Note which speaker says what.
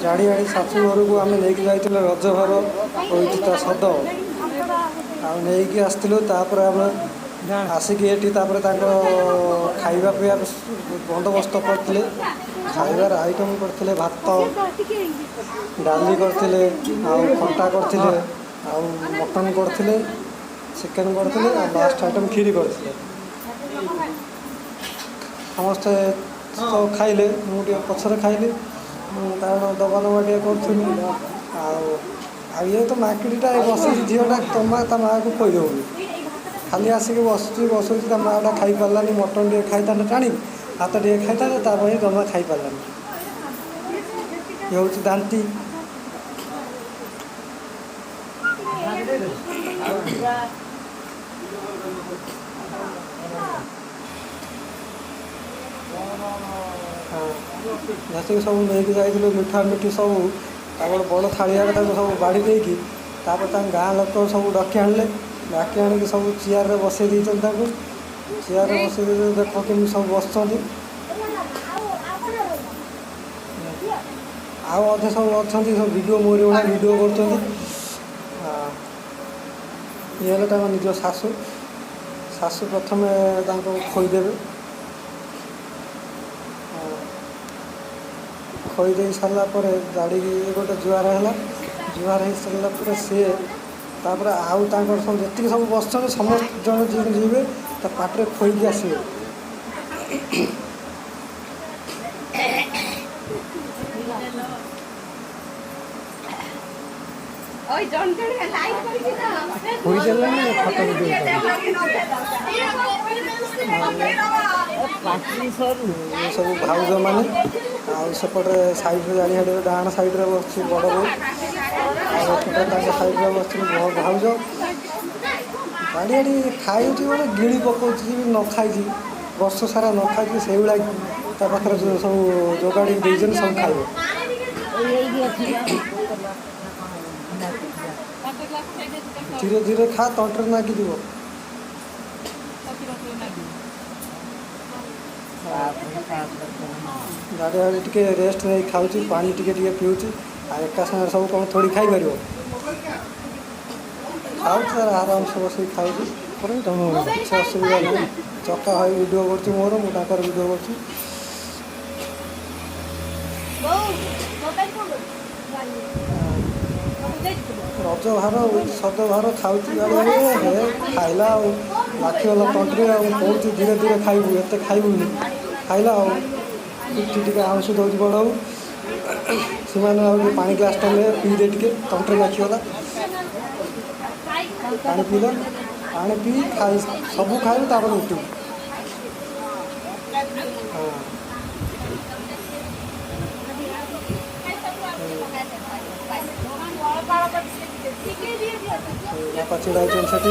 Speaker 1: ଜାଡ଼ି ଶାଶୁ ଘରକୁ ଆମେ ନେଇକି ଯାଇଥିଲୁ ରଜ ଭାର ହୋଇଛି ତା ସଦ ଆଉ ନେଇକି ଆସିଥିଲୁ। ତାପରେ ଆମେ ଆସିକି ଏଠି ତାପରେ ତାଙ୍କର ଖାଇବା ପିଇବା ବନ୍ଦୋବସ୍ତ କରିଥିଲେ। ଖାଇବାର ଆଇଟମ୍ କରିଥିଲେ ଭାତ, ଡାଲି କରିଥିଲେ, ଆଉ ଖଟା କରିଥିଲେ, ଆଉ ମଟନ୍ କରିଥିଲେ, ଚିକେନ୍ କରିଥିଲେ, ଆଉ ଲାଷ୍ଟ ଆଇଟମ୍ କ୍ଷୀରି କରିଥିଲେ। ସମସ୍ତେ ତ ଖାଇଲେ, ମୁଁ ଟିକେ ପଛରେ ଖାଇଲି। ମୁଁ କାରଣ ଦବା ନେବା ଟିକେ କରୁଥିଲି। ଆଉ ଆଉ ଇଏ ତ ମାକିଡ଼ିଟା ବସିଛି ଝିଅଟା, ତମା ତା ମାଆକୁ ଖୋଇ ଦେଉନି, ଖାଲି ଆସିକି ବସୁଛି ବସୁଛି। ତା ମାଆଟା ଖାଇପାରିଲାନି। ମଟନ୍ ଟିକେ ଖାଇଥାନ୍ତା ଟାଣିକି, ଭାତ ଟିକେ ଖାଇଥାନ୍ତା, ତା ପାଇଁ ଜମା ଖାଇପାରିଲାନି। ଇଏ ହେଉଛି ଦାନ୍ତି। ହଁ, ଆସିକି ସବୁ ନେଇକି ଯାଇଥିଲୁ ମିଠା ମିଠି ସବୁ। ତାପରେ ବଡ଼ ଥାଳିଆରେ ତାକୁ ସବୁ ବାଢ଼ି ଦେଇକି ତାପରେ ତାଙ୍କ ଗାଁ ଲୋକ ସବୁ ଡାକି ଆଣିଲେ। ଡାକି ଆଣିକି ସବୁ ଚେୟାରରେ ବସେଇ ଦେଇଛନ୍ତି ତାକୁ। ଚେୟାରରେ ବସେଇ ଦେଇଛନ୍ତି, ଦେଖ କେମିତି ସବୁ ବସିଛନ୍ତି। ଆଉ ଅଧେ ସବୁ ଅଛନ୍ତି, ସବୁ ଭିଡ଼ିଓ ମୋରି ଭଳିଆ ଭିଡ଼ିଓ କରୁଛନ୍ତି। ଇଏ ହେଲେ ତାଙ୍କ ନିଜ ଶାଶୁ। ଶାଶୁ ପ୍ରଥମେ ତାଙ୍କୁ ଖୋଇଦେବେ। ଖୋଇ ଦେଇ ସାରିଲା ପରେ ଦାଡ଼ିକି ଗୋଟେ ଜୁହାର ହେଲା। ଜୁହାର ହେଇସାରିଲା ପରେ ସିଏ ତାପରେ ଆଉ ତାଙ୍କର ସବୁ ଯେତିକି ସବୁ ବସିଛନ୍ତି ସମସ୍ତେ ଜଣେ ଯିବେ ତା ପାଟିରେ ଖୋଇକି ଆସିବେ।
Speaker 2: ଖୋଇଦେଲେଣି, ଫଟୋ ଭିଡ଼ିଓ।
Speaker 1: ଏ ସବୁ ଭାଉଜମାନେ। ଆଉ ସେପଟେ ସାଇଡ଼୍ରେ ଜାଣିହାଡ଼ିରେ ଡାହାଣ ସାଇଡ଼୍ରେ ବସିଛି ବଡ଼ ବୋଉ, ଆଉ ଏପଟେ ତାଙ୍କ ସାଇଡ଼୍ରେ ବସିଛନ୍ତି ଭାଉଜ। ଗାଡ଼ି ଖାଉଛି ମାନେ ଗିଳି ପକାଉଛି, ନ ଖାଇଛି ବର୍ଷ ସାରା ନ ଖାଇଛି ସେଇଭଳିଆ। ତା ପାଖରେ ସବୁ ଯୋଗାଡ଼ିକି ଦେଇଛନ୍ତି, ସବୁ ଖାଇବ। ଧୀରେ ଧୀରେ ଖା, ତଣ୍ଟିରେ ନାଗିଯିବ। ଗାଡ଼ି ଗାଡ଼ି ଟିକେ ରେଷ୍ଟ ନେଇ ଖାଉଛି, ପାଣି ଟିକେ ଟିକେ ପିଉଛି। ଆଉ ଏକା ସାଙ୍ଗରେ ସବୁ କ'ଣ ଥୋଡ଼ି ଖାଇପାରିବ? ଖାଉଛି ତାର ଆରାମସେ ବସିକି ଖାଉଛି, କିଛି ଅସୁବିଧା ନାହିଁ। ଚକା ଭାଇ ଭିଡ଼ିଓ କରୁଛି ମୋର, ମୁଁ ତାଙ୍କର ଭିଡ଼ିଓ କରୁଛି। ରଜ ଭାର ସଜ ଭାର ଖାଉଛି ଗାଡ଼ି। ହେ ଖାଇଲା ଆଉ ଲାଖିଗଲା ତଣ୍ଟିରେ। ଆଉ କହୁଛି ଧୀରେ ଧୀରେ ଖାଇବୁ, ଏତେ ଖାଇବୁନି। ଖାଇଲା ଆଉ ପିଠି ଟିକେ ଆଉଁସି ଦେଉଛି ବଡ଼। ସେମାନେ ଆଉ ଟିକେ ପାଣି ଗ୍ଲାସ୍ଟା ନେ ପିଇଦେ ଟିକେ, ତଣ୍ଟିରେ ଲାଖିଗଲା। ପାଣି ପିଇଲା, ପାଣି ପିଇ ଖାଇ ସବୁ ଖାଇବୁ, ତାପରେ ଉଠିବୁ। ହଁ, ବାପା ଛିଡ଼ା ହେଇଛନ୍ତି ସେଠି।